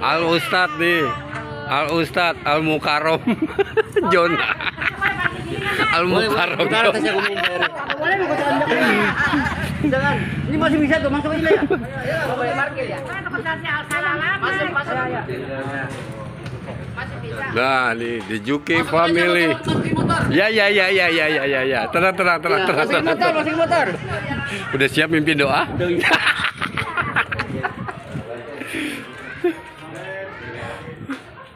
Al Ustad nih. Al Ustad Al Mukarrom. Jon. Al Mukarrom. Jangan. Ini masih bisa tuh masuk aja ya. Boleh parkir ya? Masuk. Nah, nih di Juki Family. Ya. Tenang. Masuk motor. Udah siap mimpin doa?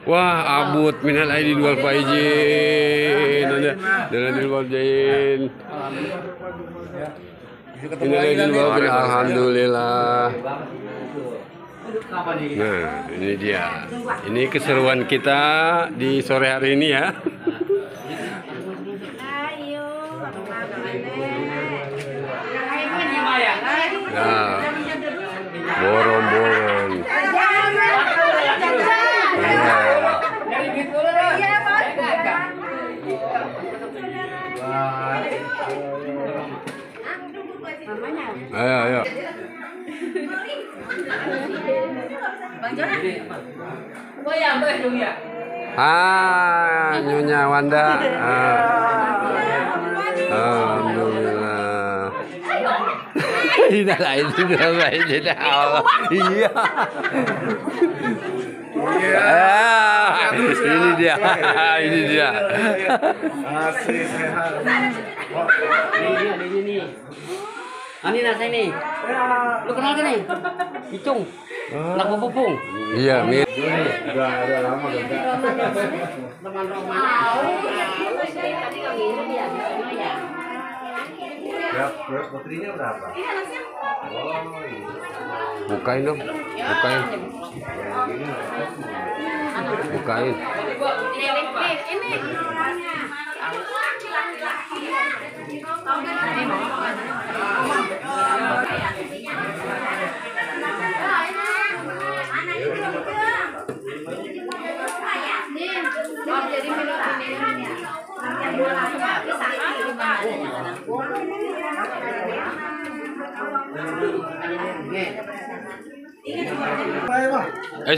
Wah, abut minal aidin wal faizin. Minal aidin alhamdulillah. Nah, ini dia. Ini keseruan kita di sore hari ini ya. Nah, borong-borong. Ayo. Nyonya Wanda. Alhamdulillah. Ini lain. Iya. Ini dia. Masih sehat. Ini nih. Ani nasa ini. Lu kenal kan nih? Icung. Anak Pupung. Iya, Mir. Udah lama enggak. Teman Roman. Ya, terus baterainya berapa? Bukain dong. Bukain.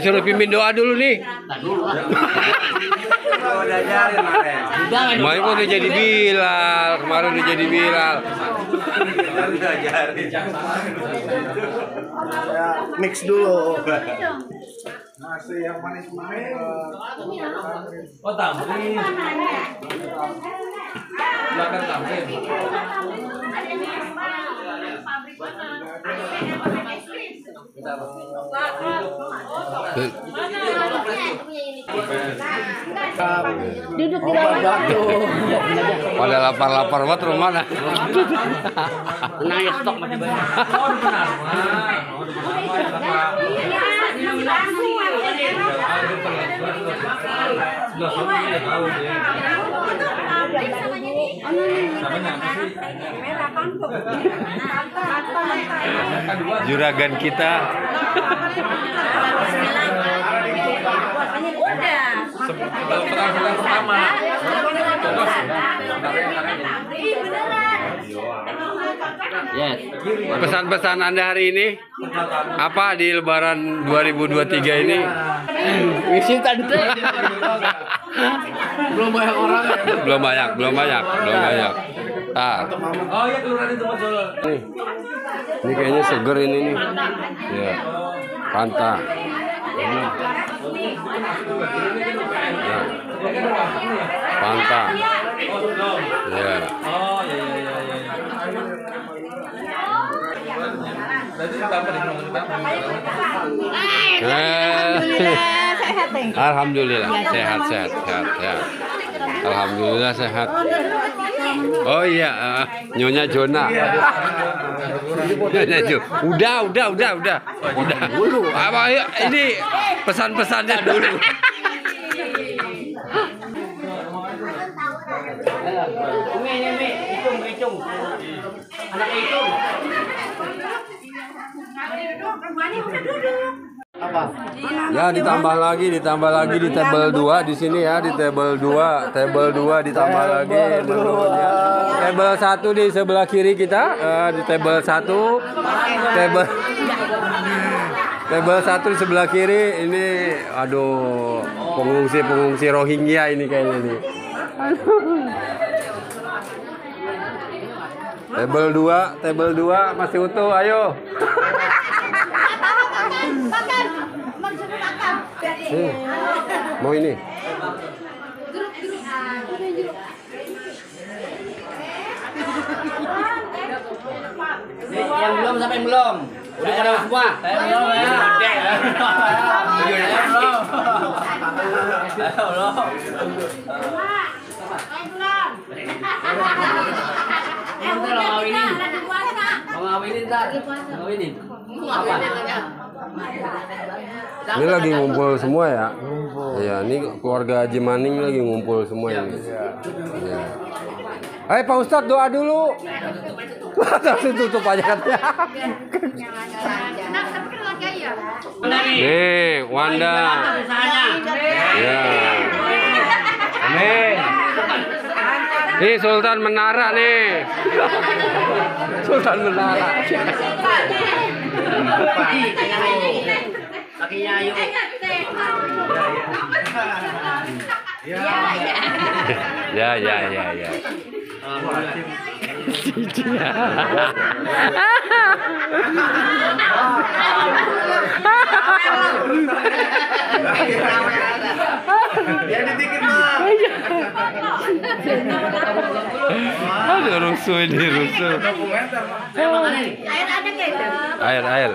Suruh pimpin doa dulu nih. Kemarin udah jadi Bilal. Mix dulu. Masih yang manis-manis. Oh, tamrin. Belakang tamrin. Duduk di batu. Pada lapar banget rumah nah. Nanya stok masih banyak. Juragan kita. Yes. Pesan-pesan Anda hari ini apa di Lebaran 2023 ini? Misi tadi. Belum banyak orang. Belum banyak. Oh iya, kelurahan itu Mas Jolo. Ini kayaknya seger ini nih. Ya. Panta. Ini. Ya. Panta. Ya. Oh iya. Tadi apa nih? Alhamdulillah sehat. Alhamdulillah sehat. Oh iya, Nyonya Jona. Udah. Apa ini pesan-pesannya dulu. Ini, Icung. Anak Icung. Apa? Ya ditambah lagi di table 2 di sini ya, di table 2 ditambah lagi menunya. Table 1 di sebelah kiri kita, di table 1. Table 1 di sebelah kiri ini, aduh, pengungsi Rohingya ini kayaknya nih. Table 2 masih utuh, ayo. Makan. Maksudnya makan. Mau ini? Yang belum sampai yang belum. Udah pada semua. Saya belum ya. Saya belum. Saya belum. Ntar lo ngawinin. Mau ngawinin ntar. Ngawinin. Apa? Ini lagi ngumpul semua ya? Iya, ini keluarga Haji Maning lagi ngumpul semua ini. Iya. Hai Pak Ustadz, doa dulu. Langsung tutup aja katanya. Nih, Wanda. Ya. Amin. Nih Sultan Menara nih. Sultan Menara. Kakinya ayo. Ya. Aduh, rusuh ini, rusuh. Air ada nggak? Air.